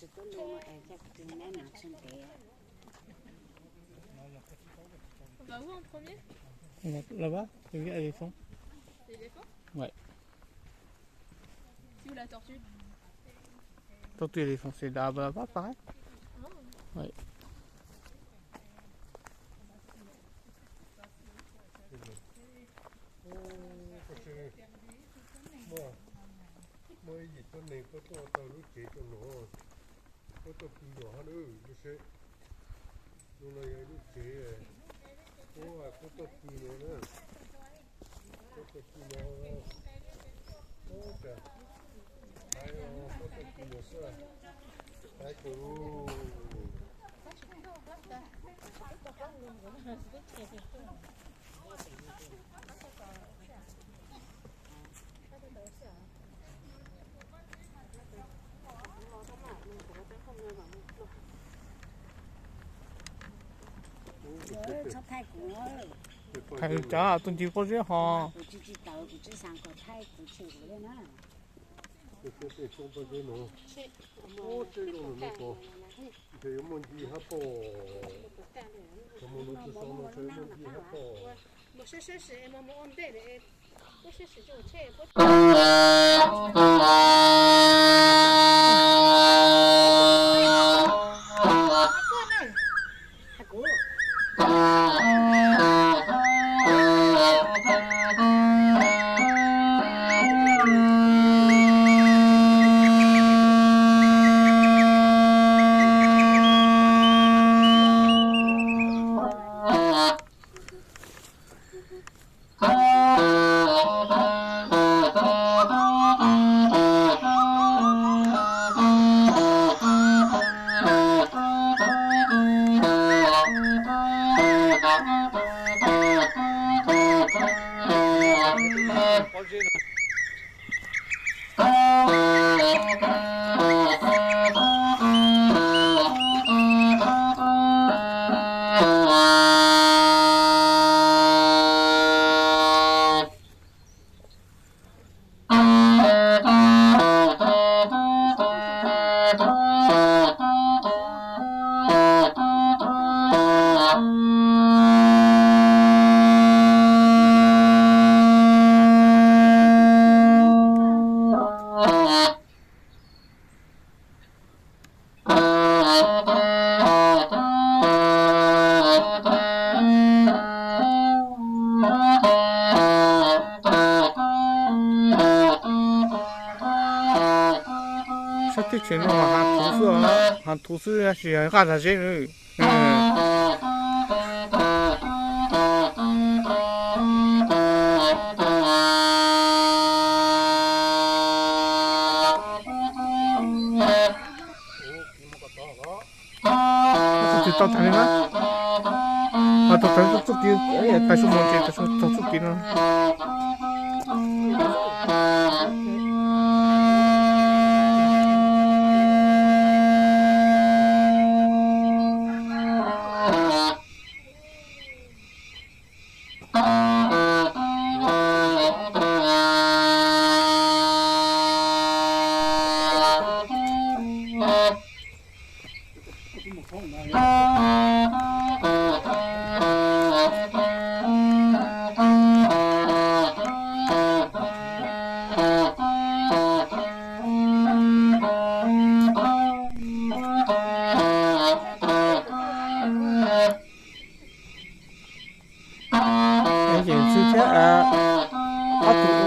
On va où en premier ? Là-bas, il y a l'éléphant. L'éléphant ? Ouais. C'est où la tortue ? Tortue, éléphant, c'est là-bas, pareil. Ah. Ouais. Muaj ib yim tuab neeg puab tuaj tau lub tsev rau no, puab tuaj pw no hab lub seb. Lub no yog lub tsev, puab, puab tuaj pw no na. Puab tuaj pw no, puab tuaj pw no xwb, pab kawg. Thaij cov tuaj ncig pob zeb ho. Ub, teb zoo no ko, ntshe yuav muaj ncig hab pob. Cov mus no tsis so no ntshe yuav muaj ncig hab pob. Sab teb chaws no mas hav thuv xwb, hav thuv xwb tab sis nqaj dag zeb. Tsis tau tag li na. Tau tag txuj kev, tas su mus ces tas su txog txuj kev no. Ces xwb thiab ob tug.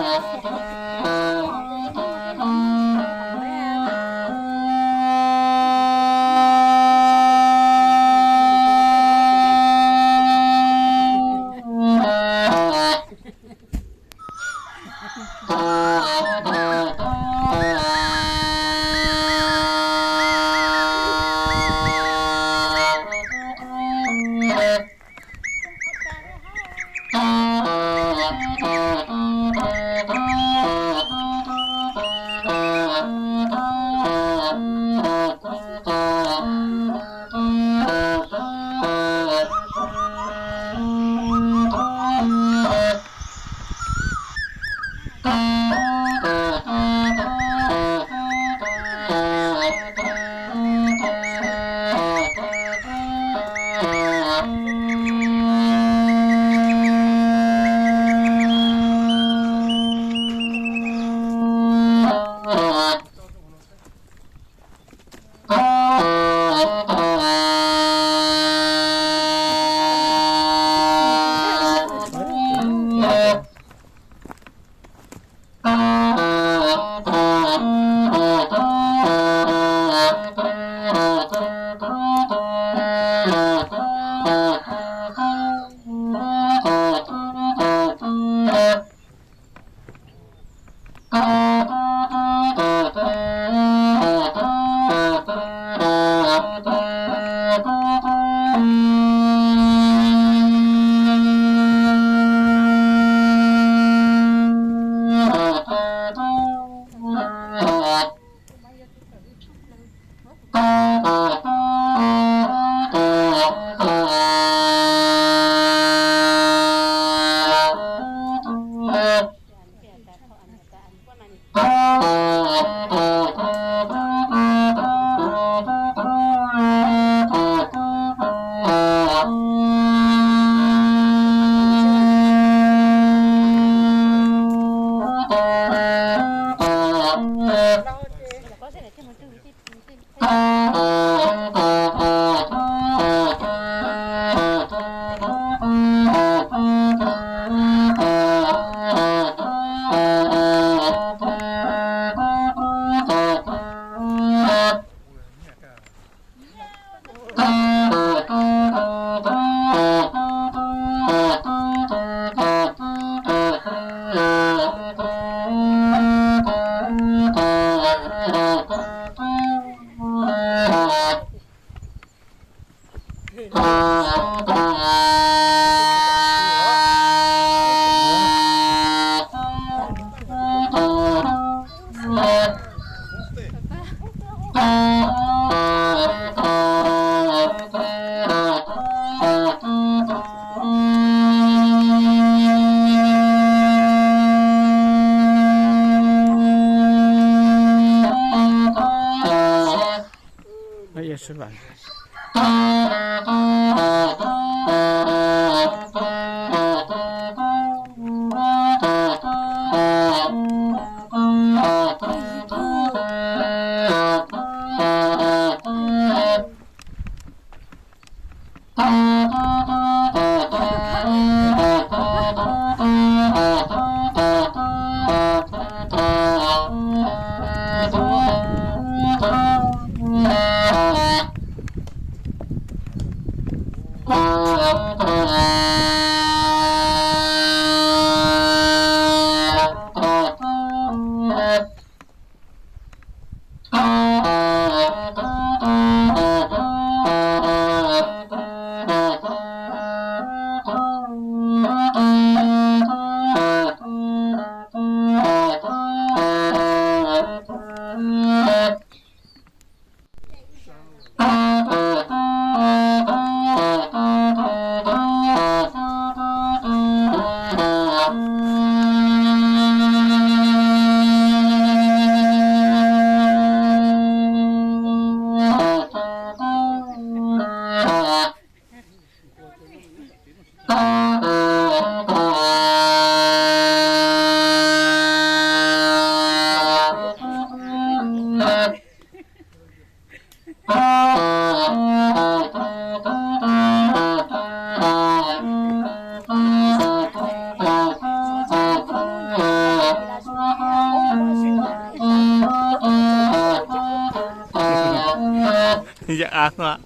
Yawm av no.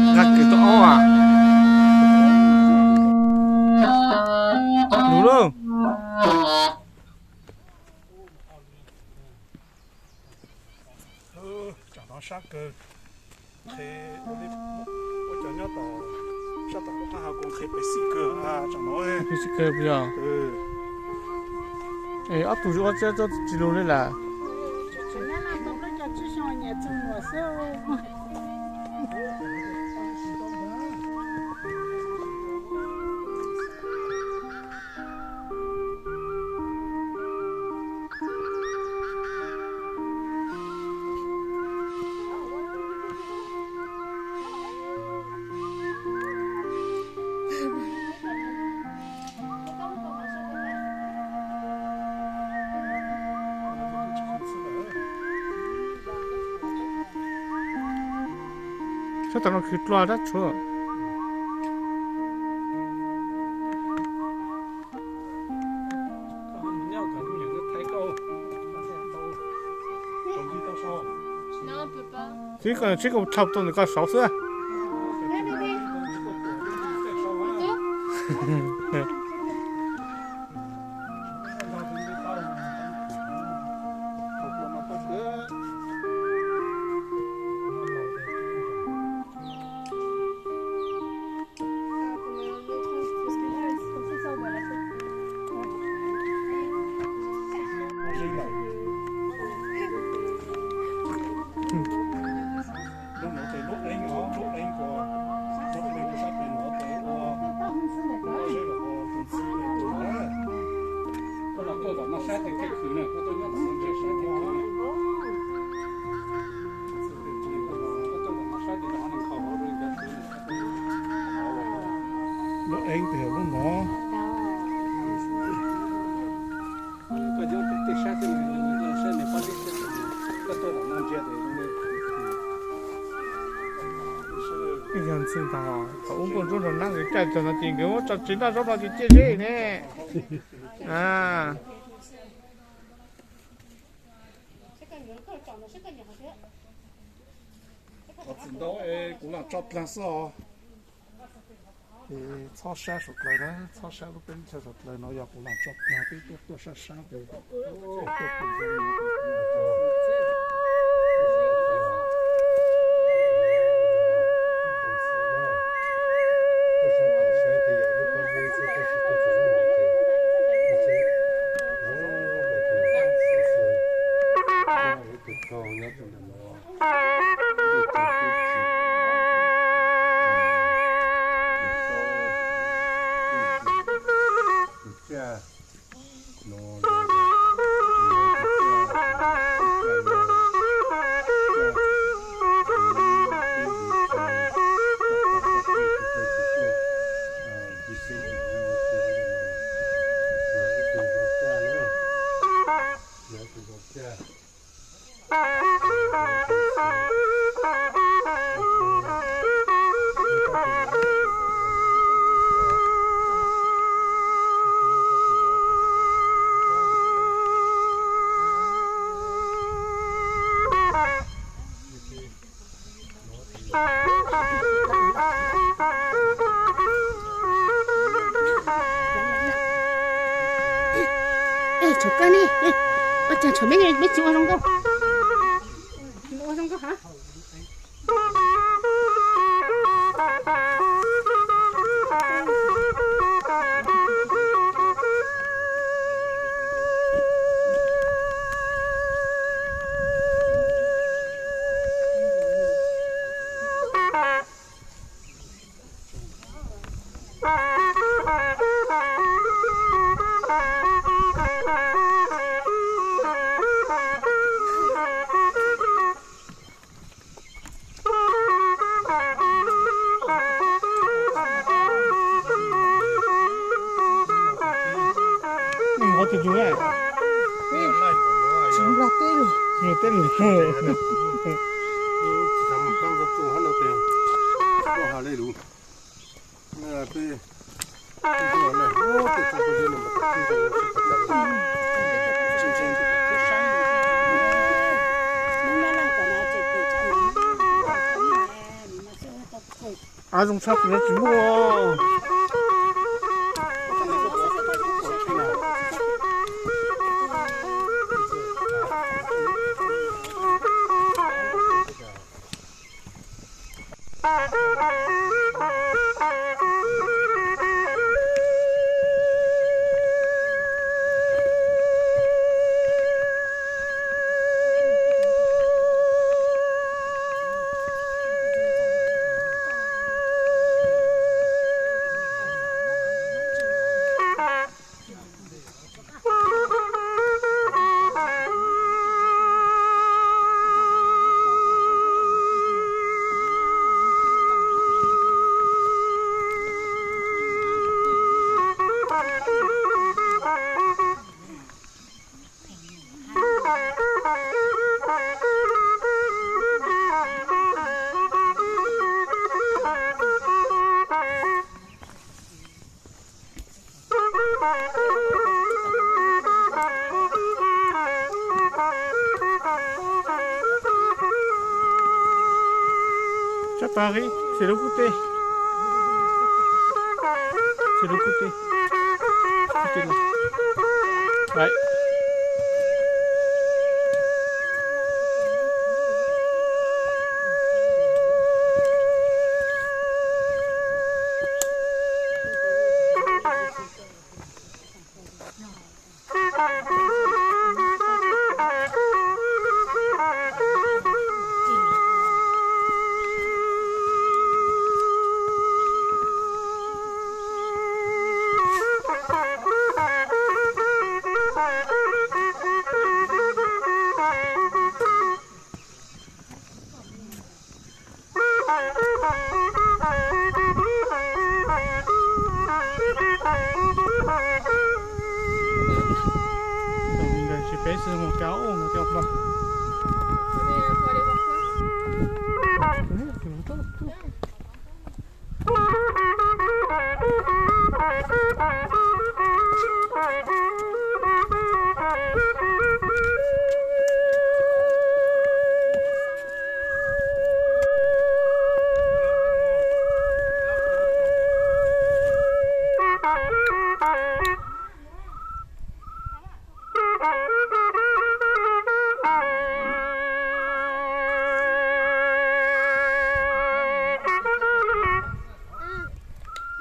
Nqa kws tau ob a. Lug lauj. Tsam no sab kawg, nqhis ua cov nyob tom sab tom kuv qab ha kuv nqhis pes xij kawg, tsam no pes xij kawg puas yog? Es ob tug ua tsis lug li lawm. Sab tom no khwv dlua dab tshuav. Tsis, tsis kom thauj tuaj ntawm koj saud xwb. Lub eeb tiag lub no. Yog ntxwg ntag, thaum ub nkauj ntsuab nrog nab nkawd caij txog no ces nkawd muab tso tsis noj zaub no ces ciaj zeb ne. Thov txim ntau es kuv lam tso plag xwb os. Txhob saib saum dlawg na, txhob saib lub teb chaws saum dlawg no, yog kuv lam tso plag peb tuaj tuaj sab sab pem. Tshuav koj ne, ua cas tshuav me me tsis ua zoo nkauj, ua zoo nkauj ha. Tsis nplog teb lug. Tsis nplog teb lug. Av zoo tshaj kuv no tsis muaj. Paris, c'est le goûter. C'est le goûter. Goûter là. Ouais. Tus G P S mus cao mus cao.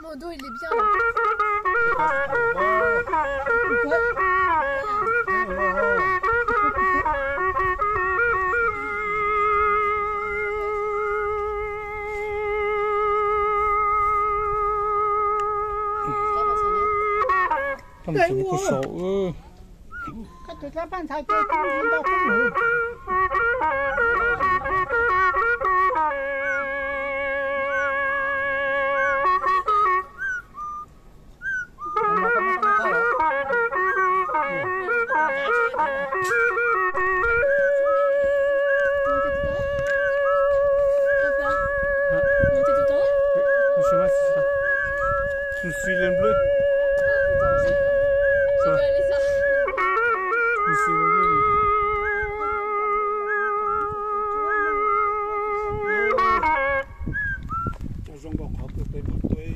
Mon dos, il est bien là. Tau mus txog kuv saum. Je sais pas si c'est ça. Je suis le bleu. Ça va. Je suis le bleu, moi. Zoo nkauj qhov twg peb mus tuaj.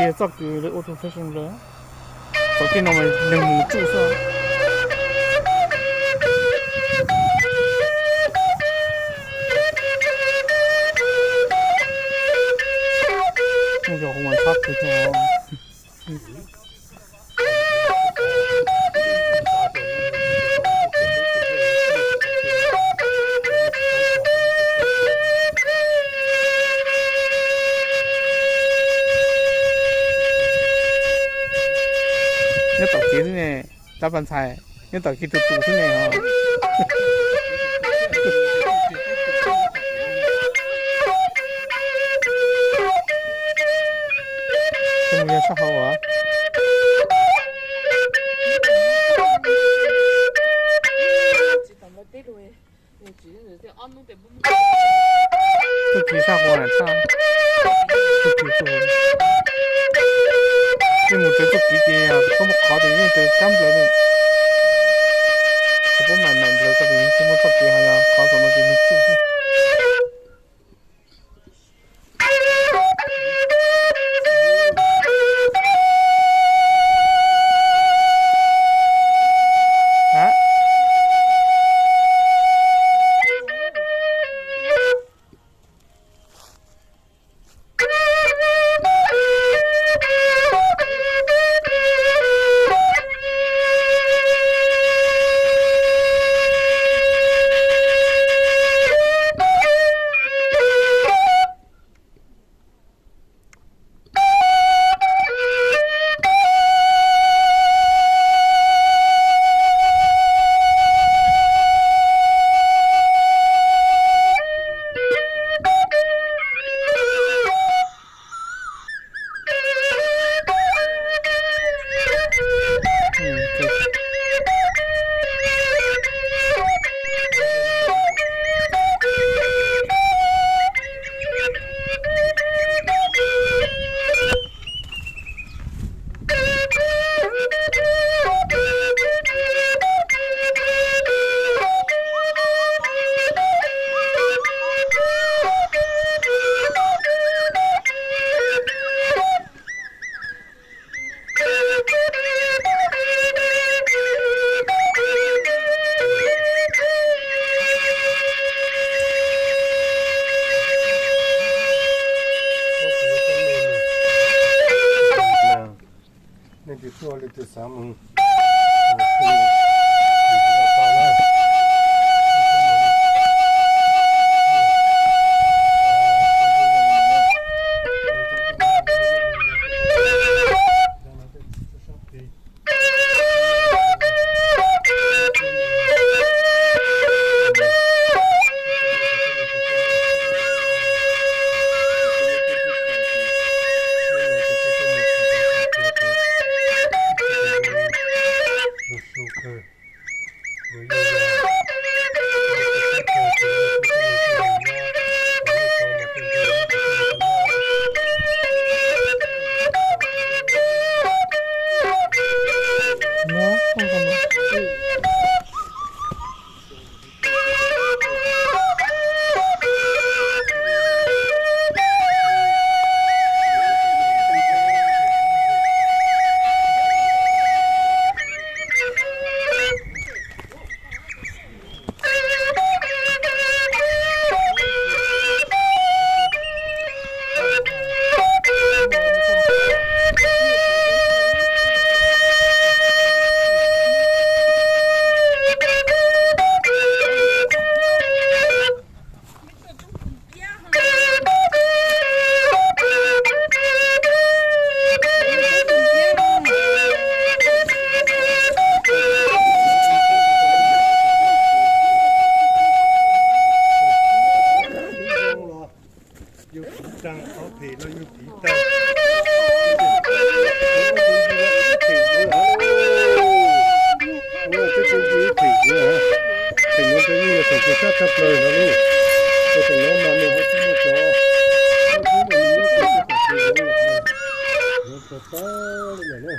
Yog txoj kev lawv ua tus fashion lawm, txog tej no mas neeg mus tsuj xwb. Yog hu mas txhob kws no. Nyob tom kev xwb ne, tab pas ntxhais, nyob tom kev tus tus xwb ne ho. Mus yog sab hauv as. Txuj kev sab hauv na, txuj kev txuj, yeej mus raws txuj kev ces yog koj muaj qhov ces yeej raws kab nplawv ne. Koj puab mam mam nplawv koj ces yeej muaj txoj kev, ho yog qhov txog no ces nws tsuj xwb. Nej tus tuaj li tus xav mus. Yug piv tag qhov phem no yug piv tag. Phem no rau yug yog phem kawg sab tshaj plaws no lauj. Ua phem no mas nws ho tsis muaj cov, muaj tub mas nws nyob tsis tau tom kev yoov lawm. Yoov tag tag li lawm na.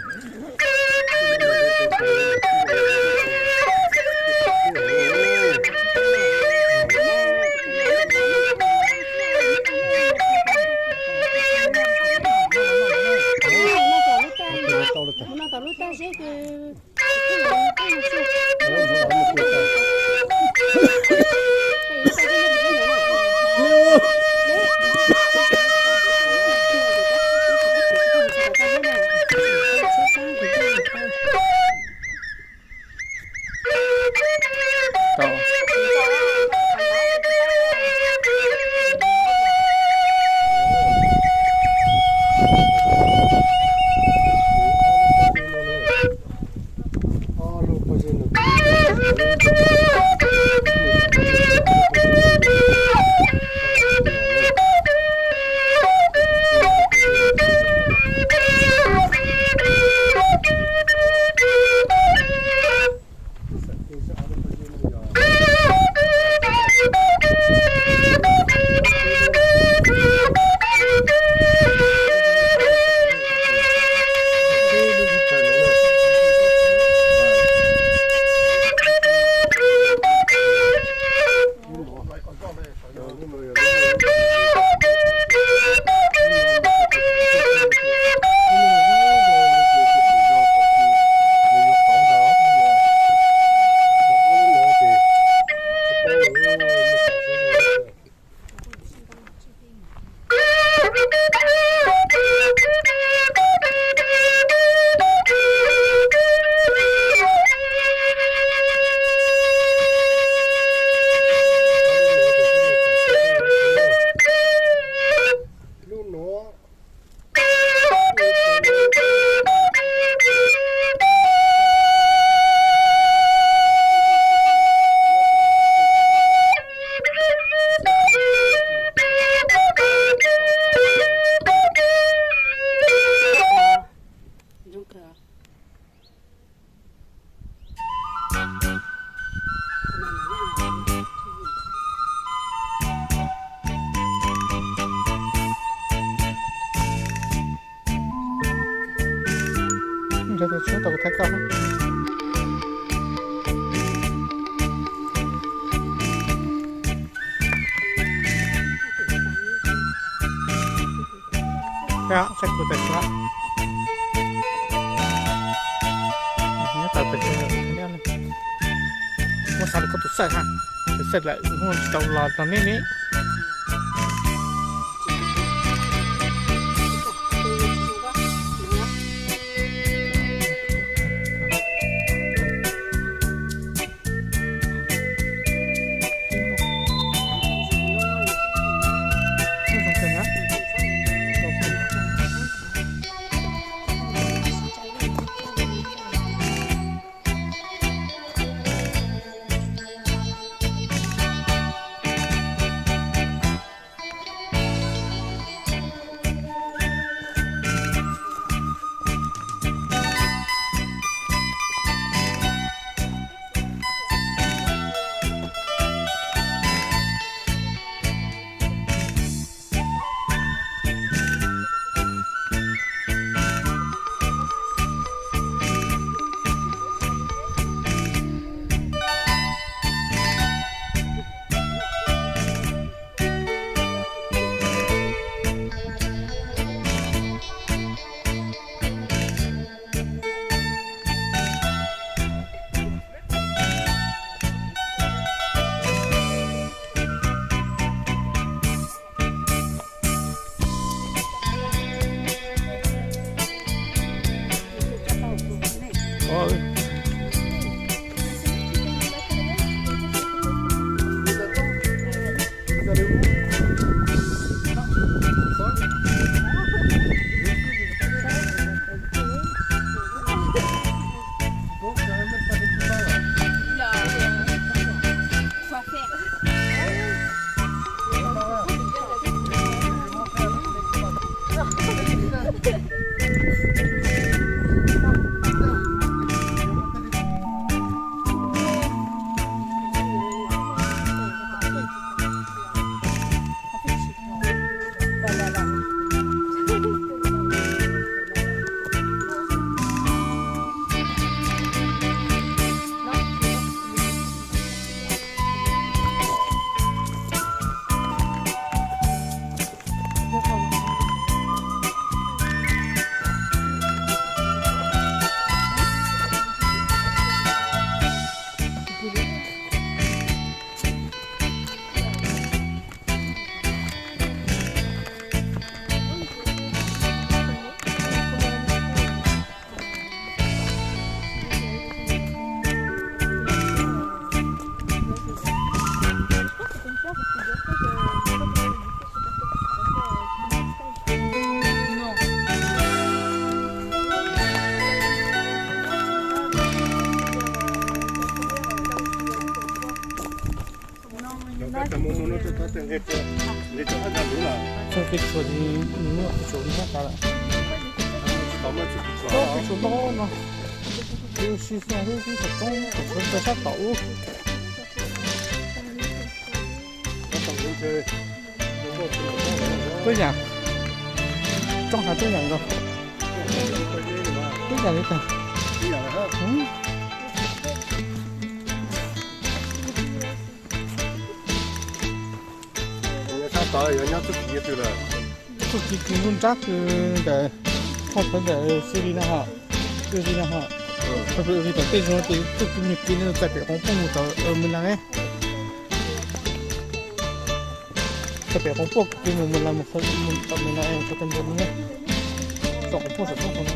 Nyob tau kuv thaij koj. Saib kuv tawm tshuaj. Nyob tau tawm tshuaj. Muab xav li koj tus xawj ha. Tus xawj lawm hu tsis tau los rau nej ne. Txog tej tshuav ces nws muaj tej tshuav li nyob tas lawm. Txog tej tshuav no no, twb sib xyuas lub tib tom roob, tom tshuav rau sab tom ub. Tuab yam, roob hav tuab yam nkaus, tuab yam li tag. Sab tod yuav nyob txuj ci twg lawm? Txuj ci kws nruab nrab kws ntawm, thaj txawv ntawm xws li no ho, xws li no ho. Li tom tej zoo ces txuj ci mus kiv no txais pem Qoov Puj mus tom Mes Las. Txais pem Qoov Puj kiv mus Mes Las, mus tom Mes Las, tom Thaib Npuas no, tom Qoov Puj saum roob no.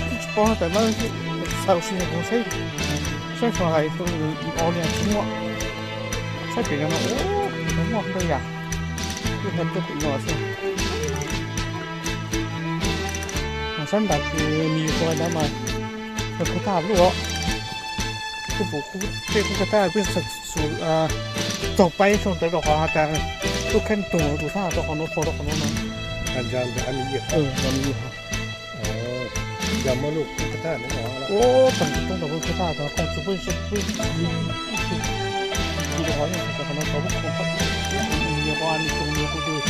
Tsis paub tas mas xav ua si kuv saib, saib xyov hais o li tsis muaj. Saib pem no mas muaj ntau yam, kuj hais tuaj pem no xwb. Mas sab nram ces nws yug tau hais ntawd mas yog khawb thaj luj os. Kuj pum tej qub khawb thaj peb xav xus txog paib sab ntawd rau qhov has tas lub kheeb tug tus thaj rau qhov nuav so rau qhov nuav no. Yog muaj lub khawb thaj no. Ua, tag kuv toob ntawm lub tsheb tag tag qhov txug peb sib peb ib tug, ib tug hov yeej txog qhov no tau lub khoom tag, nyias qhov a nws tsoom nyias qhov twg.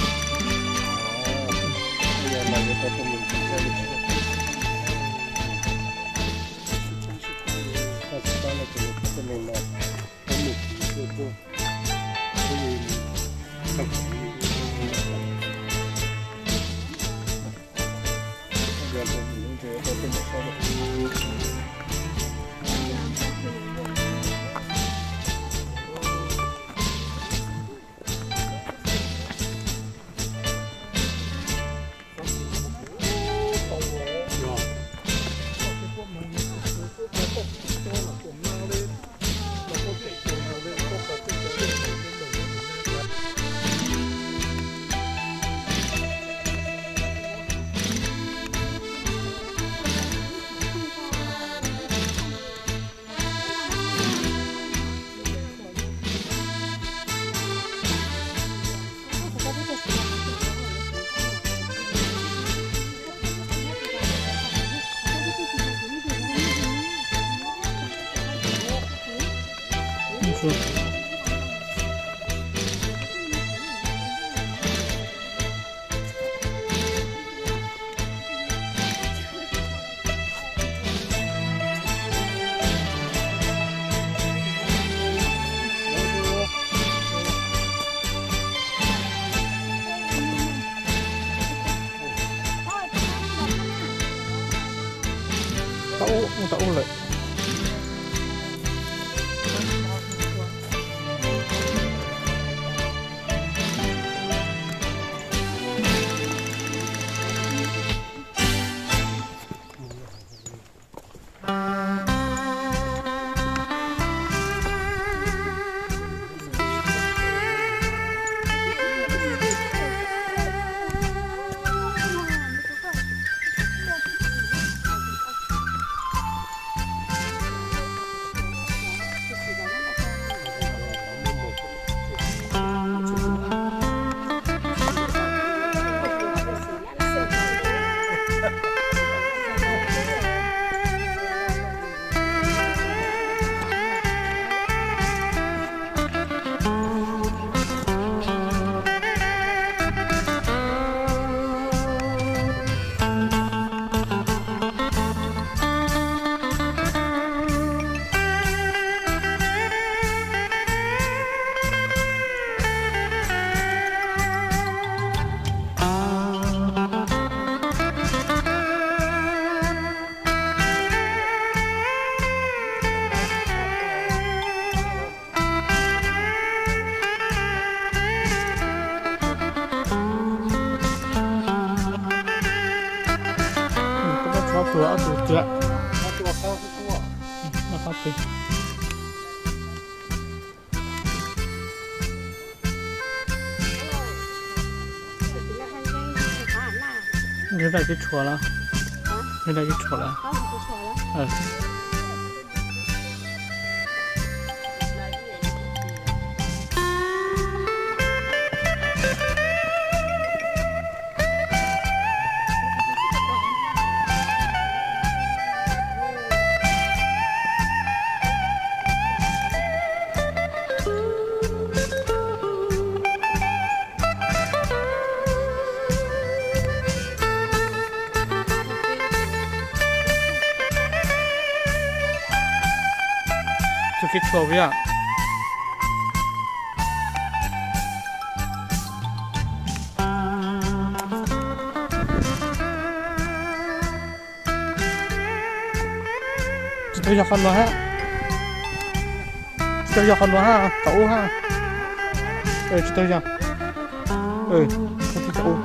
Tau ub, tau ub lawm. Ob tug, ob tug tiag. Nws daim twb tshuav lawm. Nws daim twb tshuav lawm. Tsis tshua viam. Tsis tau yog qhov no hab. Tsis tau yog qhov no hab, tom ub hab. Tsis tau yog. Tom ub.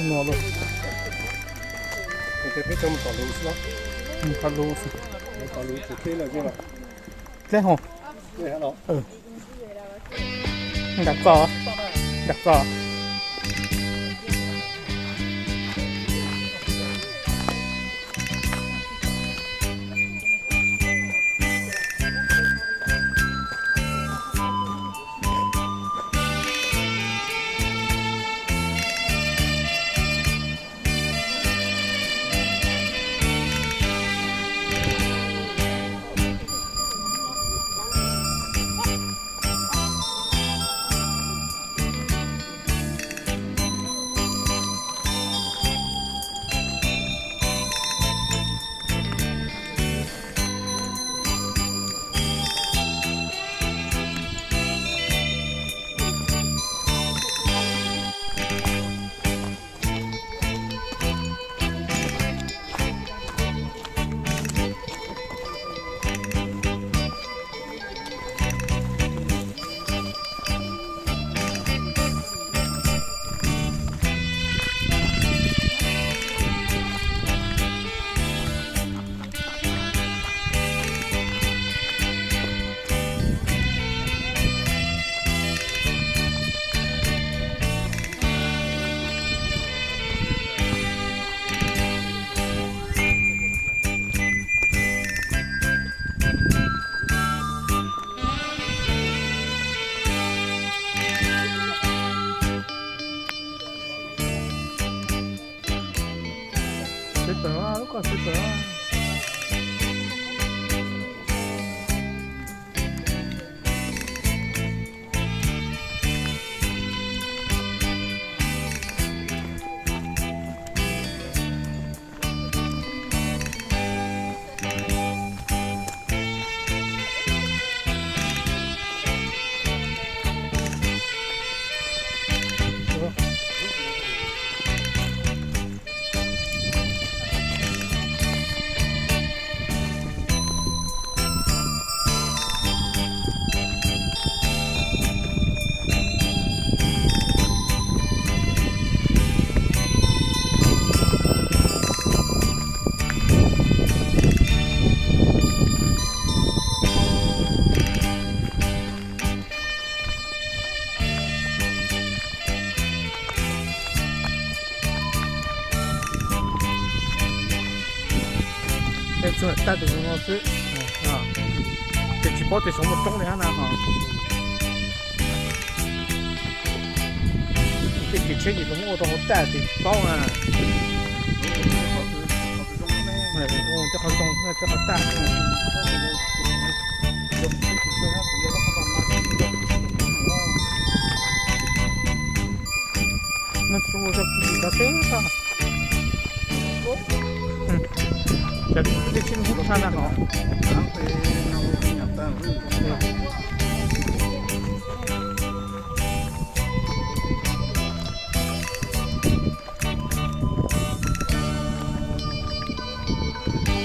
Nua lawm. Ces peb tau mus tom lus xwb los? Mus tom lus xwb. Mus tom lus ces peb lawm. Dleb hos. Nram txos, nram txos. Sawv tawm, lub ko sawv tawm. Peb tsuas tag tus no xwb, ces tsis paub tias saum muaj roob li hab na ho. Tej kev tsheb ces lawv muab ua rau hauv tag ces paub na. Tej qhov zoo, tej qhov tag. Noj su ua zog kiag teb tag. Cov tib tsheb ntub tshaj na ho.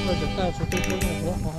Cov tag su tej tsheb ntub qhov.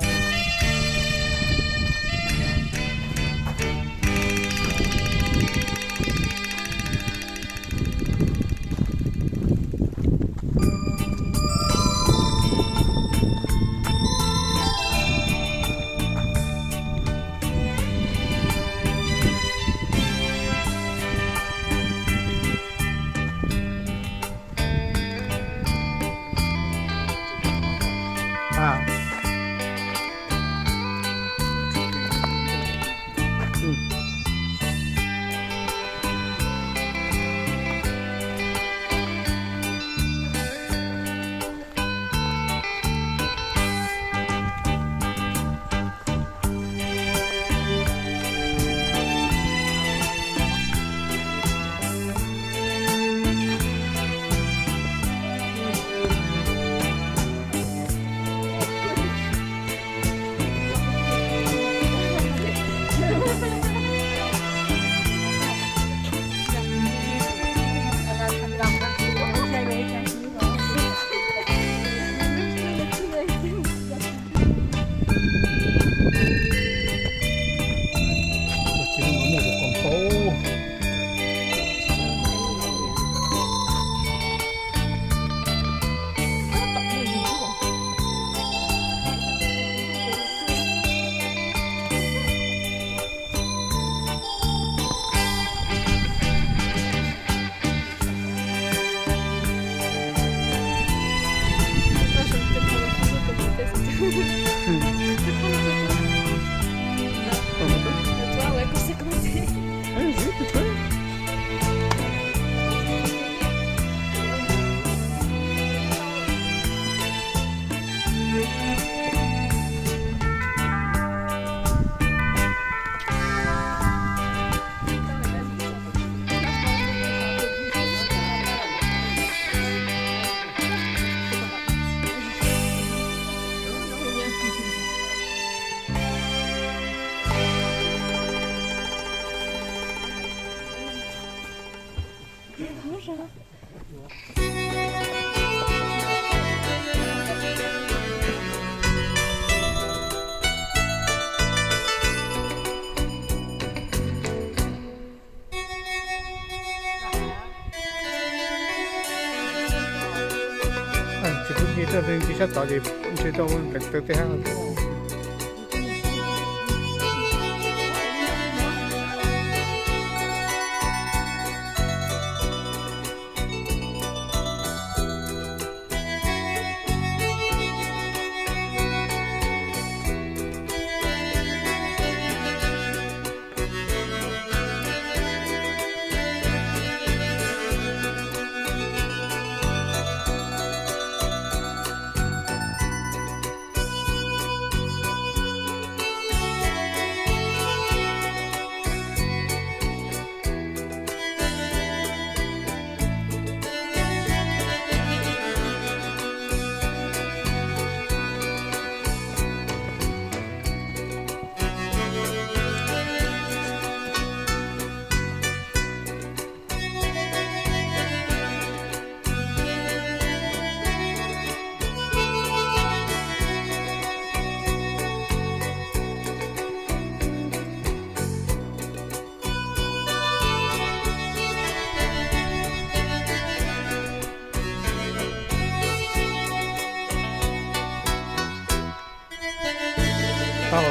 Coj tus ntsis sab tod ces ntshe tau nqes taw tej hab. Tau.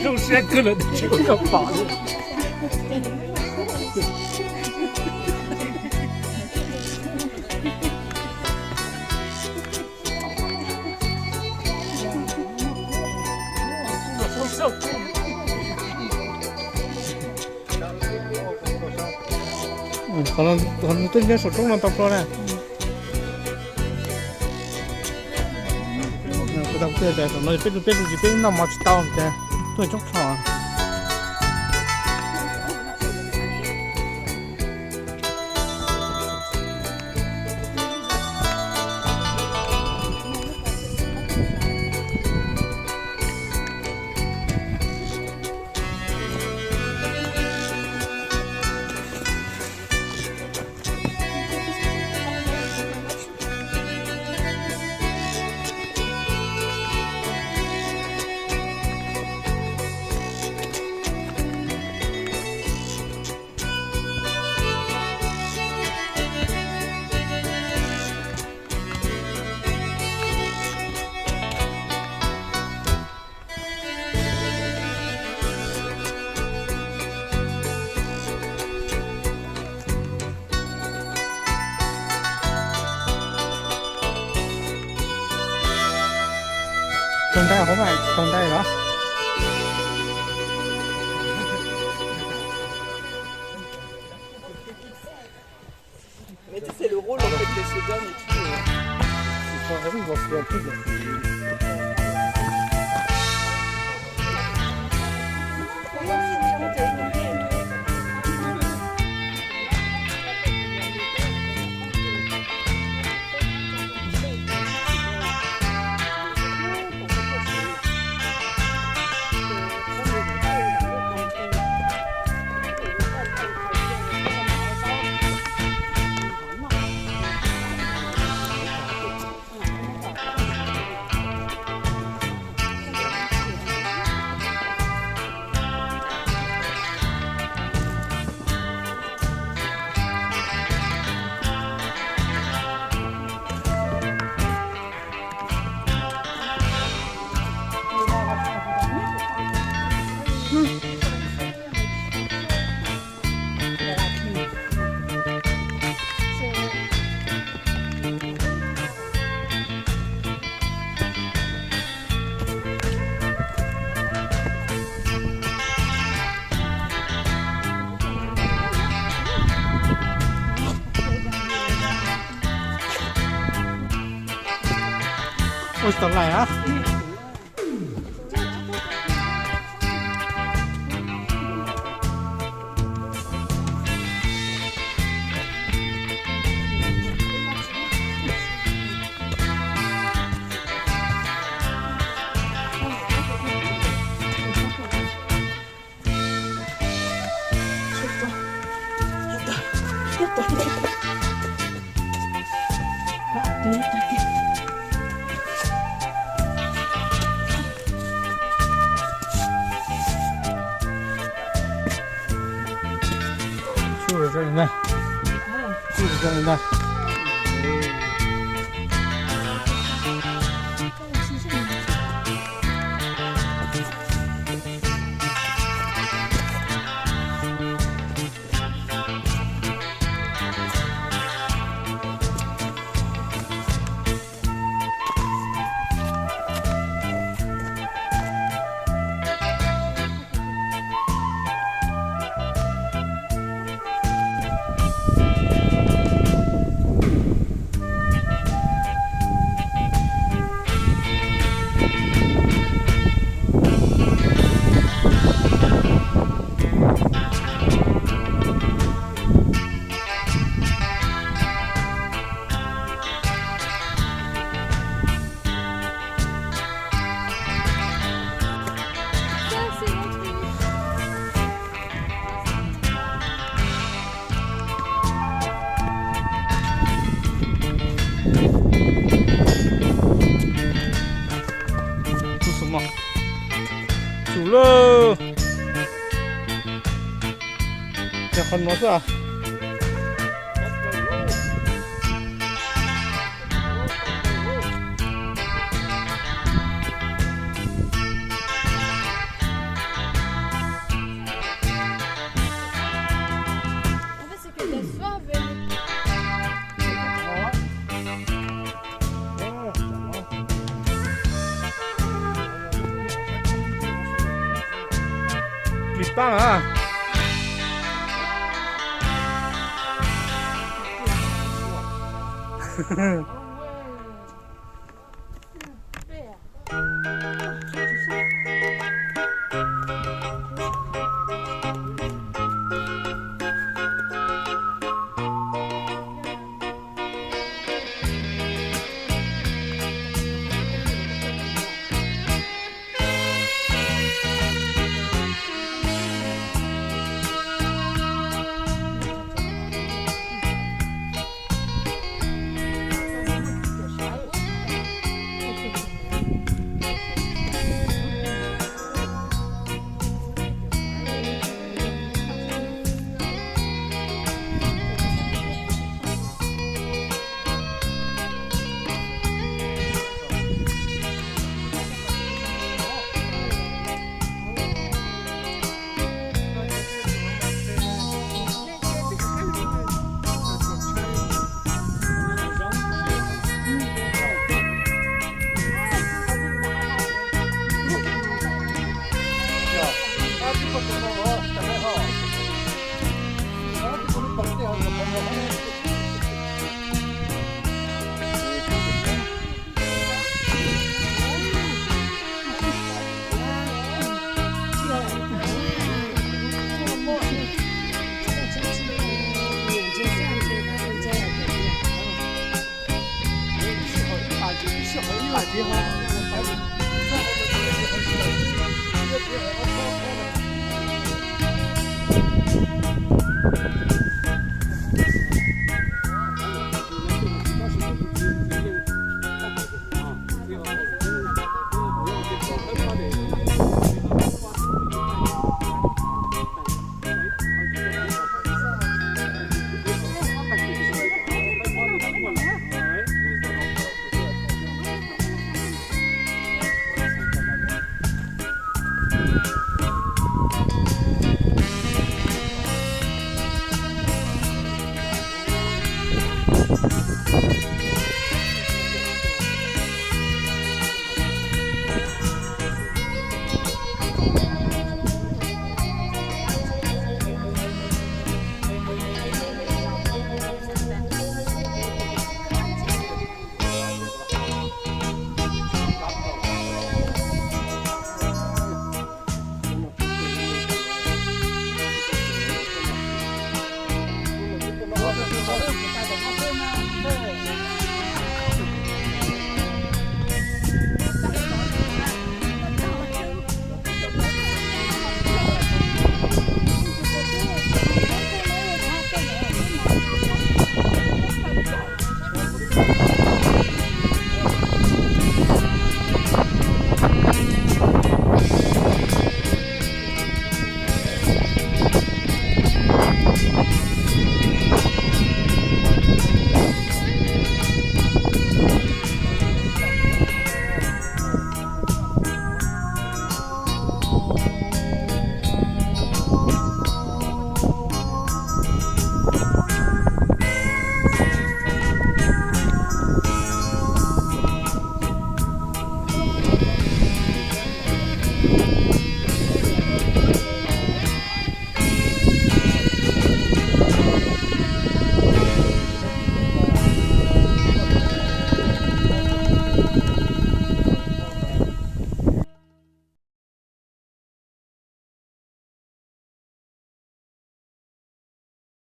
Zoo siab kawg lawm tsis muaj koj pom li. Qhov no, qhov no tuaj nyob saum roob no tau plho na. Kuv tau tuaj saum no peb, peb tus tsis peb noj mov tsis tau ces tuaj coob plho. Tsaug ntau, tsaug ntau los. Mais tu sais, c'est le rôle en fait de ce gars et tout. Ua tau lais a. Ntag, tsuj zoo li ntag. Tsuj xwb mog. Tsuj lawm. Yog qhov no xwb. Plis pab mas.